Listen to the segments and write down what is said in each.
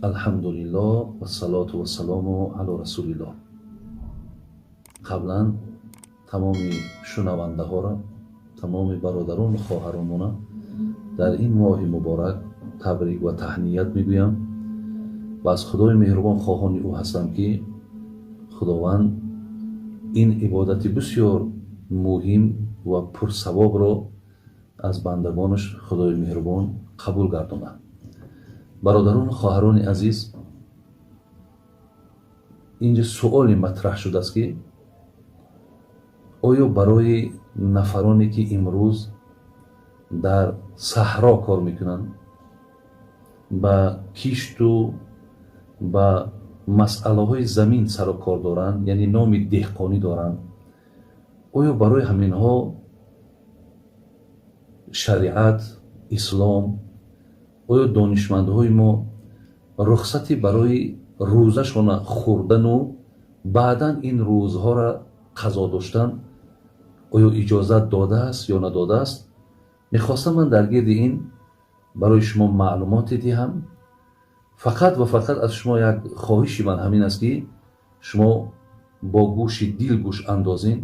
Алҳамдулиллоҳ вассалоту вассалому ало расулиллоҳ. Қаблан тамоми шунавандаҳоро, тамоми бародарону хоҳаронмона дар ин моҳи муборак табрик ва таҳният мегӯям ва аз Худои меҳрубон хоҳони ӯ ҳастам, ки Худованд ин ибодати бисёр муҳим ва пурсавобро аз бандагонаш Худои меҳрубон қабул гардонад. Бародарону хоҳарони азиз, инҷа суоле матраҳ шудааст, ки оё барои нафароне, ки имрӯз дар саҳро кор мекунанд, ба кишту ба масъалаҳои замин сару кор доранд, яъне номи деҳқонӣ доранд, оё барои ҳаминҳо шариат, ислом, оё донишмандҳои мо рухсати барои рӯзашона хӯрдану баъдан ин рӯзҳоро қазо доштан оё иҷозат додааст ё надодааст? Мехостам ман дар гирди ин барои шумо маълумоте диҳам. Фақат ва фақат аз шумо як хоҳиши ман ҳамин аст, ки шумо бо гӯши дил гӯш андозин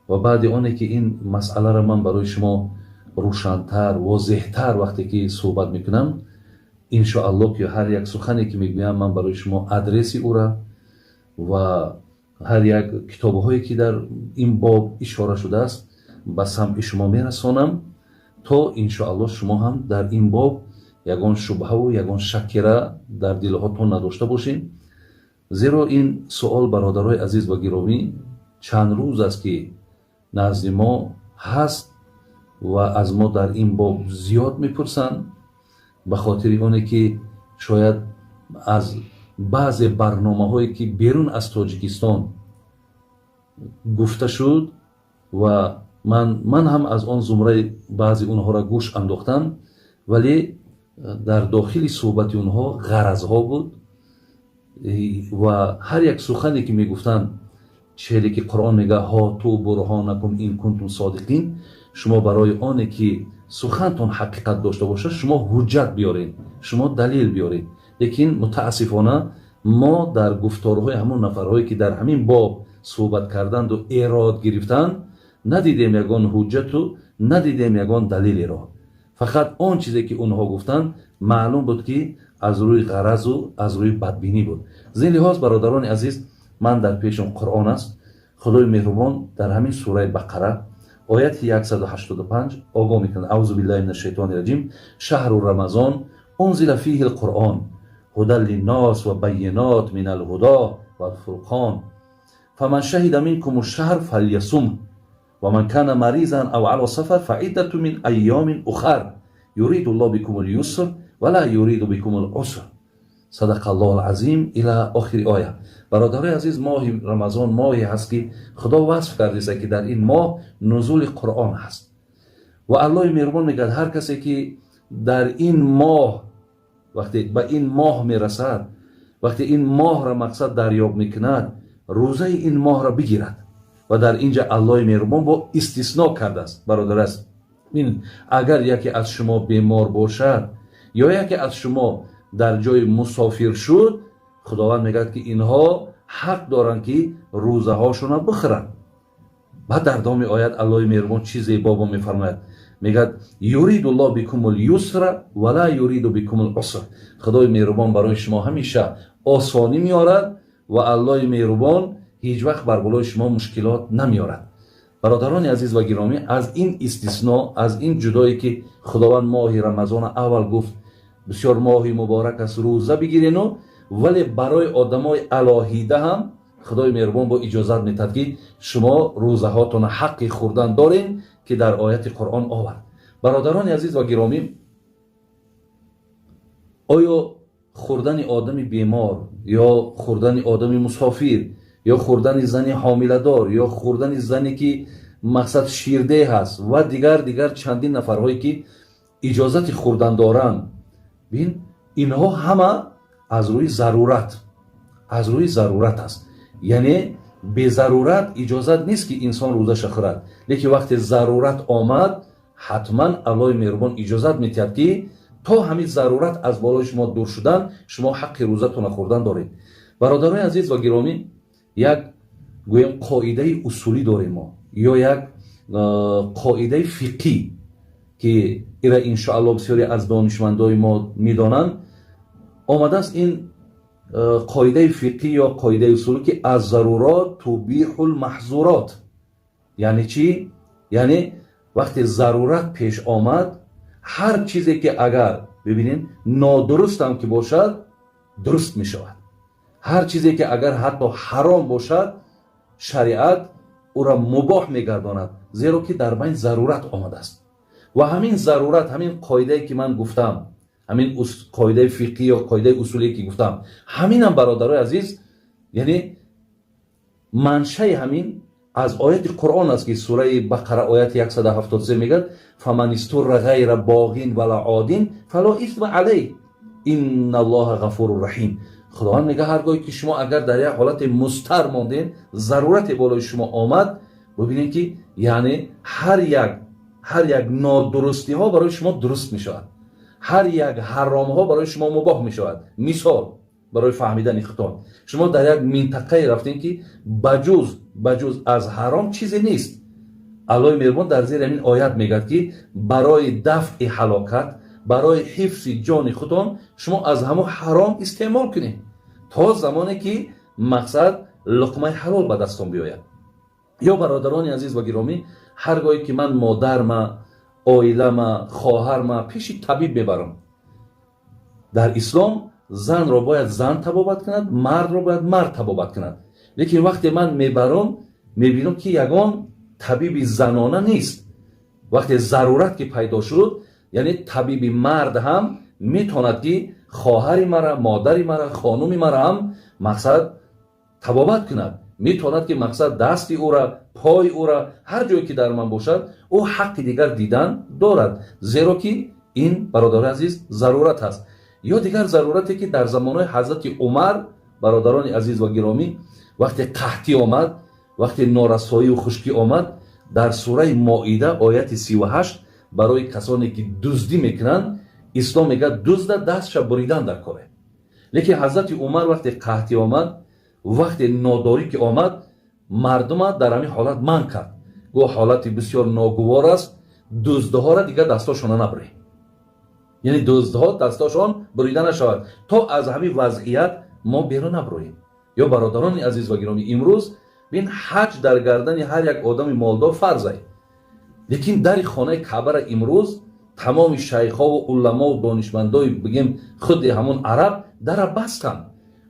ва баъди оне ки ин масъаларо ман барои шумо рӯшантар, возеҳтар вақте ки суҳбат мекунам, иншоаллоҳ, ки ҳар як сухане ки мегӯям, ман барои шумо адреси ӯра ва ҳар як китобҳое ки дар ин боб ишора шудааст, ба самъи шумо мерасонам, то иншоаллоҳ шумо ҳам дар ин боб ягон шубҳаву ягон шаккера дар дилҳотон надошта бошед. Зеро ин суол, бародарои азиз ва гиромӣ, чанд рӯз аст, ки назди мо ҳаст ва аз мо дар ин боб зиёд мепурсанд, ба хотири оне ки шояд аз баъзе барномаҳое ки берун аз Тоҷикистон гуфта шуд ва ман ҳам аз он зумраи баъзе онҳоро гӯш андохтам, вале дар дохили суҳбати онҳо ғаразҳо буд ва ҳар як сухане ки мегуфтанд, челе ки Қуръон мега: «هاتوا برهانكم إن كنتم صادقين», шумо барои оне ки сухантон ҳақиқат дошта бошад, шумо ҳуҷҷат биёред, шумо далел биёред. Лекин мутаассифона мо дар гуфторҳои ҳамон нафарҳое ки дар ҳамин боб суҳбат карданду эрод гирифтанд, надидем ягон ҳуҷҷату надидем ягон далелеро. Фақат он чизе ки онҳо гуфтанд, маълум буд, ки аз рӯи ғаразу аз рӯи бадбинӣ буд. Зин лиҳоз, бародарони азиз, ман дар пешам Қуръон аст. Худои меҳрубон дар ҳамин сураи Бақара, ояти 185 огоҳ мекунад: أعوذ بالله من الشيطان الرجيم، شهر رمضان أنزل فيه القرآن هدى للناس وبينات من الهدى والفرقان فمن شهد منكم الشهر فليصمه ومن كان مريضا أو على سفر فعدة من أيام أخر يريد الله بكم اليسر ولا يريد بكم العسر، صدق الله العظيم، إلى آخر آية. Бародарои азиз, моҳи Рамазон моҳе ҳаст, ки Худо васф кардеса, ки дар ин моҳ нузули Қуръон ҳаст ва Аллоҳи меҳрубон мегӯяд, ҳар касе ки дар ин моҳ, вақте ба ин моҳ мерасад, вақте ин моҳра мақсад дарёб мекунад, рӯзаи ин моҳро бигирад. Ва дар инҷа Аллоҳи меҳрубон бо истисно кардааст, бародар аст. Агар яке аз шумо бемор бошад ё яке аз шумо дар ҷои мусофир шуд, Худованд мегӯяд, ки инҳо ҳақ доранд, ки рӯзаҳошонро бихӯранд. Баъд дар давоми оят Аллоҳи меҳрубон чӣ зебо мефармояд, мегӯяд: يريد الله بكم اليسر ولا يريد بكم العسر. Худои меҳрубон барои шумо ҳамеша осонӣ меорад ва Аллоҳи меҳрубон ҳеҷ вақт бар болои шумо мушкилот намеорад. Бародарони азиз ва гиромӣ, аз ин истисно, аз ин ҷудое ки Худованд моҳи Рамазона аввал гуфт, бисёр моҳи муборак аст, рӯза бигирену, вале барои одамои алоҳида ҳам Худои меҳрубон бо иҷозат метаҳад, ки шумо рӯзаҳотона ҳаққи хӯрдан дорен, ки дар ояти Қуръон овард. Бародарони азиз ва гиромӣ, оё хӯрдани одами бемор ё хӯрдани одами мусофир ё хӯрдани зани ҳомиладор ё хӯрдани зане ки мақсад ширдеҳ аст ва дигар чандин нафарҳое ки иҷозати хӯрдан доранд, бин, инҳо ҳама аз рӯи зарурат, аз рӯи зарурат аст. Яъне безарурат иҷозат нест, ки инсон рӯзаша хӯрад, лекин вақте зарурат омад, ҳатман Аллоҳи меҳрубон иҷозат метиҳад, ки То ҳамин зарурат аз болои шумо дур шудан, шумо ҳаққи рӯзатона хӯрдан доред. Бародарони азиз ва гиромӣ, як гӯем қоидаи усулӣ дорем мо ё як қоидаи фиқҳӣ, ки ира иншоалло бисёре аз донишмандои мо медонанд. Омадааст ин қоидаи фиқҳӣ ё қоидаи усулӣ, ки аз-зарурот тубиҳул маҳзурот. Яъне чӣ? Яъне вақте зарурат пеш омад, ҳар чизе ки агар бибинед нодурустам ки бошад, дуруст мешавад. Ҳар чизе ки агар ҳатто ҳаром бошад, шариат ӯра мубоҳ мегардонад, зеро ки дар байн зарурат омадааст. Ва ҳамин зарурат, ҳамин қоидае ки ман гуфтам, ҳамин қоидаи фиқҳӣ ё қоидаи усулие ки гуфтам, ҳаминам, бародарои азиз, яъне маншаи ҳамин аз ояти Қуръон аст, ки сураи Бақара ояти 173 мегӯяд: فمن اضطر غير باغ ولا عاد فلا إثم عليه إن الله غفور رحيم. Худованд мега, ҳар гоҳе ки шумо агар дар як ҳолати музтар мондед, зарурате болои шумо омад, бибинед ки яъне ҳар як нодурустиҳо барои шумо дуруст мешавад, ҳар як ҳаромҳо барои шумо мубоҳ мешавад. Мисол барои фаҳмидани худтон: шумо дар як минтақае рафтем, ки ба ҷуз аз ҳаром чизе нест. Аллоҳи меҳрубон дар зери ҳамин оят мегӯяд, ки барои дафъи ҳалокат, барои ҳифзи ҷони худтон шумо аз ҳамон ҳаром истеъмол кунед то замоне ки мақсад луқмаи ҳалол ба дастон биёяд. Ё бародарони азиз ва гиромӣ, ҳар гоҳе ки ман модарма, оилама, хоҳарма пеши табиб мебарам, дар ислом занро бояд зан табобат кунад, мардро бояд мард табобат кунад. Лекин вақте ман мебарам, мебинам, ки ягон табиби занона нест. Вақте зарурат ки пайдо шуд, яъне табиби мард ҳам метавонад, ки хоҳари мара, модари мара, хонуми мара ҳам мақсад табобат кунад. Метавонад, ки мақсад дасти ӯра, пои ӯра, ҳар ҷое ки дар ман бошад, ӯ ҳаққи дигар дидан дорад, зеро ки ин, бародари азиз, зарурат аст. Ё дигар зарурате, ки дар замонҳои ҳазрати Умар, бародарони азиз ва гиромӣ, вақте қаҳтӣ омад, вақте норасоию хушкӣ омад, дар сураи Моида ояти 38 барои касоне ки дуздӣ мекунанд, ислом мегӯяд, дузда дастша буридан дар коре. Лекин ҳазрати Умар вақте қаҳтӣ омад, вақте нодорӣ ки омад, мардума дар ҳамин ҳолат манъ кард, гуфт: ҳолати бисёр ногувор аст, дуздҳоро дигар дастошона набуред, яъне дуздҳо дастошон бурида нашавад, то аз ҳамин вазъият мо берун набуроем. Ё бародарони азиз ва гиромӣ, имрӯз бин, ҳаҷ дар гардани ҳар як одами молдор фарзай, лекин дари хонаи Каъбара имрӯз тамоми шайхову уламову донишмандои, бигем, худи ҳамон араб дара бастанд,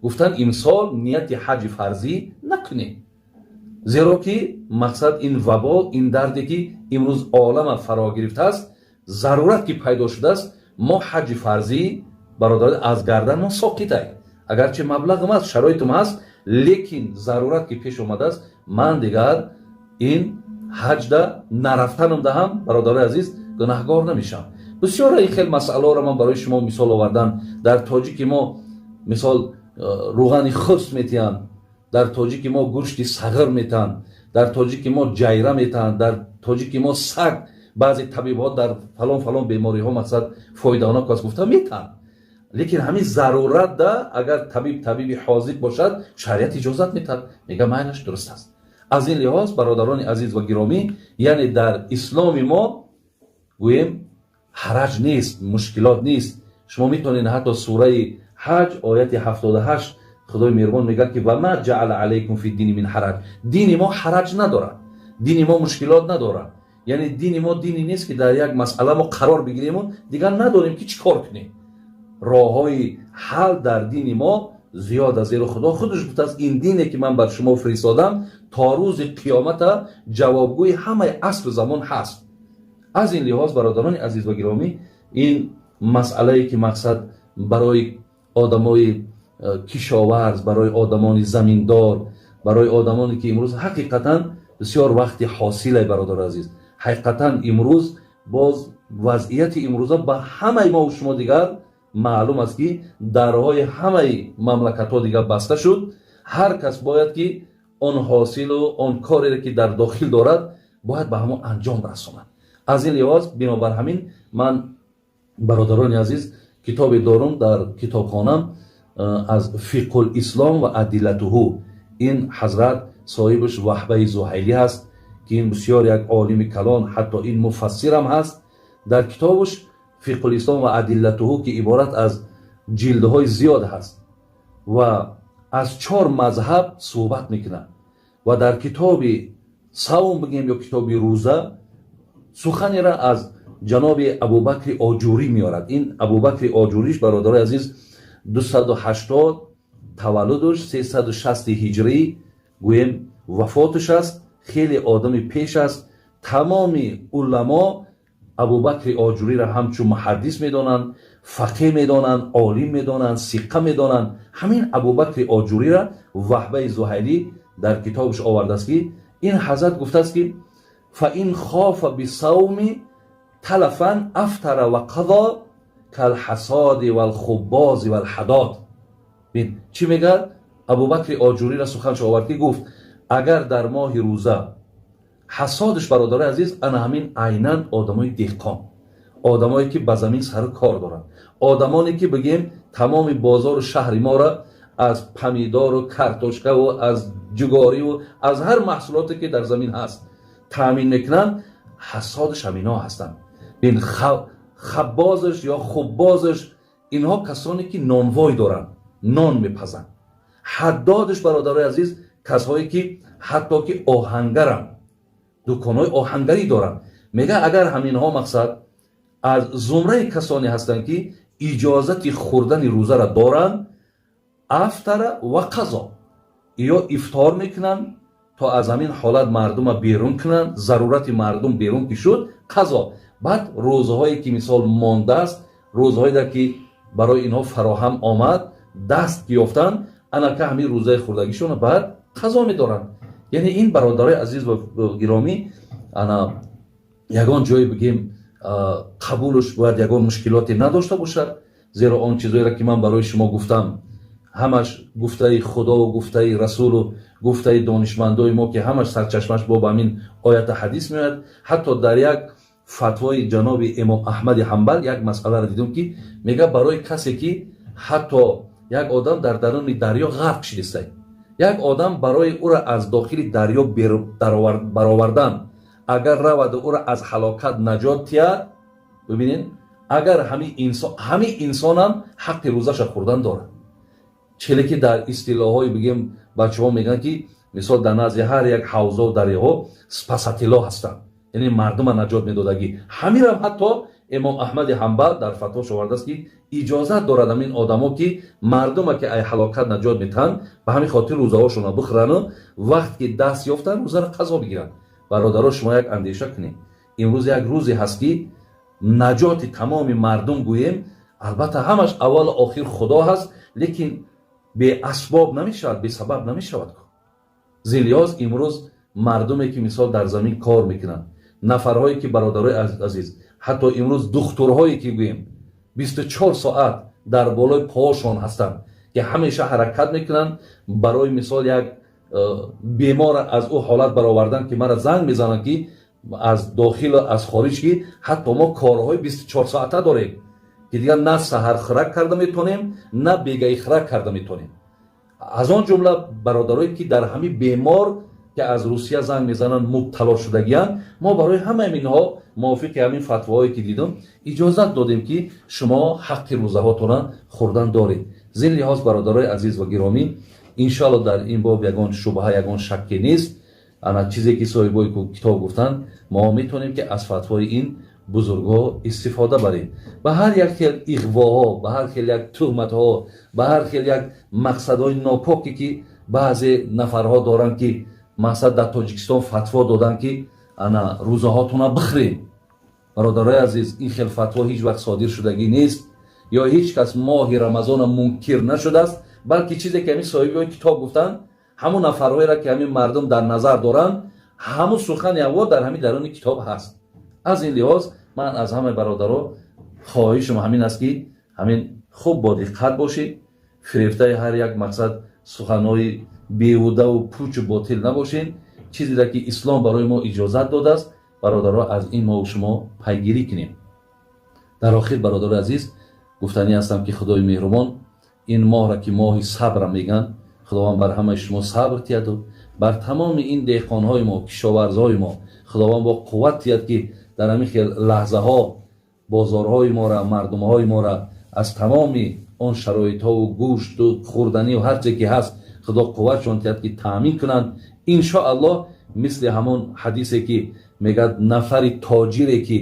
гуфтанд: имсол нияти ҳаҷи фарзӣ накунем, зеро ки мақсад ин вабо, ин дарде ки имрӯз олама фаро гирифтааст, зарурат ки пайдо шудааст, мо ҳаҷи фарзӣ, бародар, аз гардан мо соқитай. Агарчи маблағам аст, шароитам ҳаст, лекин зарурат ки пеш омадааст, ман дигар ин ҳаҷда нарафтанам даҳам, бародарои азиз, гунаҳгор намешавам. Бисёре ин хел масъалаҳоро ман барои шумо мисол овардан. Дар тоҷики мо мисол рӯғани хурс метиҳанд, дар тоҷики мо гӯшти сағир метаҳанд, дар тоҷики мо ҷайра метаҳанд, дар тоҷики мо саг, баъзе табибҳо дар фалон фалон бемориҳо мақсад фоиданок аст гуфта метаҳанд. Лекин ҳамин зарурат да агар табиб табиби ҳозиқ бошад, шариат иҷозат метаҳад, мега майлаш, дуруст аст. Аз ин лиҳоз, бародарони азиз ва гиромӣ, яъне дар исломи мо гӯем ҳараҷ нест, мушкилот нест. Шумо метавонед ҳатто сураи Ҳаҷ ояти 78, Худои меҳрубон мегӯяд, ки وما جعل عليكم في الدين من حرج. Дини мо ҳараҷ надорад, дини мо мушкилот надорад. Яъне дини мо дине нест, ки дар як масъала мо қарор бигириму дигар надонем, ки чӣ кор кунем. Роҳҳои ҳал дар дини мо зиёд аст, зеро Худо худаш гуфтааст: ин дине ки ман бар шумо фиристодам, то рӯзи қиёмата ҷавобгӯи ҳамаи асру замон ҳаст. Аз ин лиҳоз, бародарони азиз ва гиромӣ, ин масъалае ки мақсад барои одамои кишоварз, барои одамони заминдор, барои одамоне ки имрӯз ҳақиқатан бисёр вақти ҳосиле, бародари азиз, ҳақиқатан имрӯз боз вазъияти имрӯза ба ҳамаи мову шумо дигар маълум аст, ки дарҳои ҳамаи мамлакатҳо дигар баста шуд. Ҳар кас бояд ки он ҳосилу он кореро ки дар дохил дорад, бояд ба ҳамон анҷом расонад. Аз ин лиҳоз, бинобар ҳамин ман Бародарони азиз, китобе дорум дар китобхонам аз Фиқҳул ислом ва адиллатуҳу. Ин ҳазрат соҳибаш Ваҳбаи Зуҳайлӣ ҳаст, ки ин бисёр як олими калон, ҳатто ин муфассирам ҳаст. Дар китобаш Фиқҳул ислом ва адиллатуҳу, ки иборат аз ҷилдҳои зиёд ҳаст ва аз чор мазҳаб суҳбат мекунад ва дар китоби савм бигем ё китоби рӯза суханеро аз ҷаноби Абубакри Оҷурӣ меорад. Ин Абубакри Оҷуриш, бародарои азиз, 280 таваллудуш, 360 ҳиҷрӣ гӯем вафоташ аст. Хеле одами пеш аст. Тамоми уламо Абубакри Оҷуриро ҳамчун муҳаддис медонанд, фақеҳ медонанд, олим медонанд, сиқа медонанд. Ҳамин Абубакри Оҷуриро Ваҳбаи Зуҳайлӣ дар китобаш овардааст, ки ин ҳазрат гуфтааст, ки فإن خاف بالصوم تلفا أفطر وقضى كالحصاد والخباز والحداد. Бин, чӣ мегӯяд? Абубакри Оҷуриро суханш овард, ки гуфт, агар дар моҳи рӯза ҳасодаш, бародарои азиз, ана ҳамин айнан одамои деҳқон, одамое ки ба замин сару кор доранд, одамоне ки бигем тамоми бозору шаҳри моро аз помидору картошкаву аз ҷугориву аз ҳар маҳсулоте ки дар замин ҳаст таъмин мекунанд, ҳасодаш ҳаминҳо ҳастанд. Бин, хаббозаш ё хуббозаш, инҳо касоне ки нонвой доранд, нон мепазанд. Ҳаддодаш, бародарои азиз, касҳое ки ҳатто ки оҳангаранд, дуконҳои оҳангарӣ доранд. Мега, агар ҳаминҳо мақсад аз зумраи касоне ҳастанд, ки иҷозати хӯрдани рӯзаро доранд, أفطر وقضى, ё ифтор мекунанд, то аз ҳамин ҳолат мардума берун кунанд, зарурати мардум берун ки шуд, қазо. Баъд рӯзҳое ки мисол мондааст, рӯзҳое ки барои инҳо фароҳам омад, даст ёфтанд, анака ҳамин рӯзаи хӯрдагишона баъд қазо медоранд. Яъне ин, бародарои азиз ва гиромӣ, ана ягон ҷое бигем қабулш бояд ягон мушкилоте надошта бошад, зеро он чизоеро ки ман барои шумо гуфтам, ҳамаш гуфтаи Худову гуфтаи Расулу гуфтаи донишмандои мо, ки ҳамаш сарчашмаш бо ба ҳамин оята ҳадис меояд. Ҳатто дар як фатвои ҷаноби Имом Аҳмади Ҳамбал як масъаларо дидум, ки мега, барои касе ки ҳатто як одам дар даруни дарё ғарқ шидистай, як одам барои ӯро аз дохили дарё баровардан агар раваду ӯро аз ҳалокат наҷот тиҳад, бибинед, агар ҳамин инсонам ҳаққи рӯзаша хӯрдан дорад. Челе ки дар истилоҳҳои бигем бачаҳо мегӯянд, ки мисол дар назди ҳар як ҳавзо дарёҳо спасатель о ҳастанд, яъне мардума наҷот медодагӣ. Ҳаминам ҳатто Имом Аҳмади Ҳамбал дар фатвош овардааст, ки иҷозат дорад ҳамин одамо, ки мардума ки ай ҳалокат наҷот метаҳанд, ба ҳамин хотир рӯзаҳошонро бихӯрану вақт ки даст ёфтанд, рӯзаро қазо бигиранд. Бародаро, шумо як андеша кунед: имрӯз як рӯзе ҳаст, ки наҷоти тамоми мардум гӯем, албатта ҳамаш аввалу охир Худо ҳаст, лекин беасбоб намешавад, бесабаб намешавад. Зин лиҳоз имрӯз мардуме ки мисол дар замин кор мекунанд, нафарҳое ки, бародарои азиз, ҳатто имрӯз духтурҳое ки гӯем 24 соат дар болои поҳошон ҳастанд, ки ҳамеша ҳаракат мекунанд барои мисол як бемора аз ӯ ҳолат баровардан, ки мара занг мезананд, ки аз дохилу аз хориҷ, ки ҳатто мо корҳои 24 соата дорем, ки дигар на саҳархӯрак карда метавонем, на бегаихӯрак карда метавонем. Аз он ҷумла бародарое ки дар ҳамин бемор, ки аз Русия занг мезананд, мубтало шудагиянд, мо барои ҳамаи инҳо мувофиқи ҳамин фатвоҳое ки дидум иҷозат додем, ки шумо ҳаққи рӯзаҳотона хӯрдан доред. Зин лиҳоз, бародарои азиз ва гиромӣ, иншоалло дар ин боб ягон шубҳа, ягон шакке нест. Ана чизе ки соҳибои китоб гуфтанд, мо метавонем, ки аз фатвои ин бузургҳо истифода барем. Ба ҳар як хел иғвоҳо, ба ҳар хел як туҳматҳо, ба ҳар хел як мақсадҳои нопоке, ки баъзе нафарҳо доранд, ки мақсад дар Тоҷикистон фатво доданд, ки ана рӯзаҳотона бихӯрем, бародарои азиз, ин хел фатво ҳеҷ вақт содир шудагӣ нест ё ҳеҷ кас моҳи Рамазона мункир нашудааст, балки чизе ки ҳамин соҳибои китоб гуфтанд, ҳамун нафарҳоеро ки ҳамин мардум дар назар доранд, ҳамун сухани аво дар ҳамин даруни китоб ҳаст. Аз ин лиҳоз ман аз ҳамаи бародаро хоҳишам ҳамин аст, ки ҳамин хуб бо диққат бошед, фирефтаи ҳар як мақсад суханҳои беҳудаву пучу ботил набошед. Чизеро ки ислом барои мо иҷозат додааст, бародаро, аз ин мову шумо пайгирӣ кунем. Дар охир, бародари азиз, гуфтанӣ ҳастам, ки Худои меҳрубон ин моҳра, ки моҳи сабра мегӯянд, Худованд бар ҳамаи шумо сабр тиҳаду бар тамоми ин деҳқонҳои мо, кишоварзҳои мо Худованд бо қувват тиҳад, ки дар ҳамин хел лаҳзаҳо бозорҳои мора, мардумҳои мора аз тамоми он шароитҳову гӯшту хӯрданию ҳар че ки ҳаст, Худо қувватшон тиҳад, ки таъмин кунанд. Иншоаллоҳ, мисли ҳамон ҳадисе, ки мегӯяд, нафари тоҷире, ки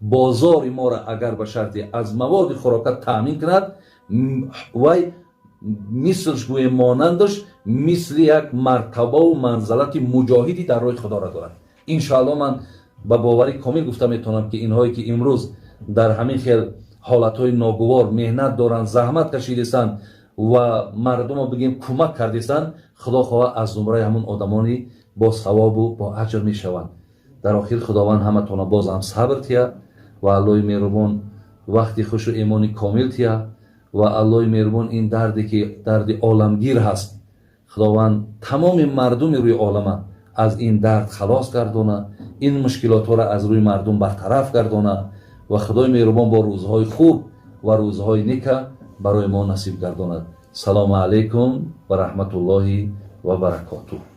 бозори моро агар ба шарте аз маводи хӯрока таъмин кунад, вай мислш, гӯем, монандаш мисли як мартабаву манзалати муҷоҳиди дар роҳи Худоро дорад. Иншоаллоҳ, ман ба боварӣ комил гуфта метавонам, ки инҳое, ки имрӯз дар ҳамин хел ҳолатҳои ногувор меҳнат доранд, заҳмат кашидистанд ва мардумо, бигем, кӯмак кардистанд, Худо хоҳад, аз зумраи ҳамун одамони бо савобу бо аҷр мешаванд. Дар охир, Худованд ҳаматона боз ҳам сабр тиҳад ва Аллоҳи меҳрубон вақти хушу имони комил тиҳад ва Аллоҳи меҳрубон ин дарде, ки дарди оламгир ҳаст, Худованд тамоми мардуми рӯи олама аз ин дард халос гардона, ин мушкилотҳоро аз рӯи мардум бартараф гардона ва Худои меҳрубон бо рӯзҳои хуб ва рӯзҳои нека барои мо насиб гардонад. Салому алайкум ва раҳматуллоҳи ва баракотуҳ.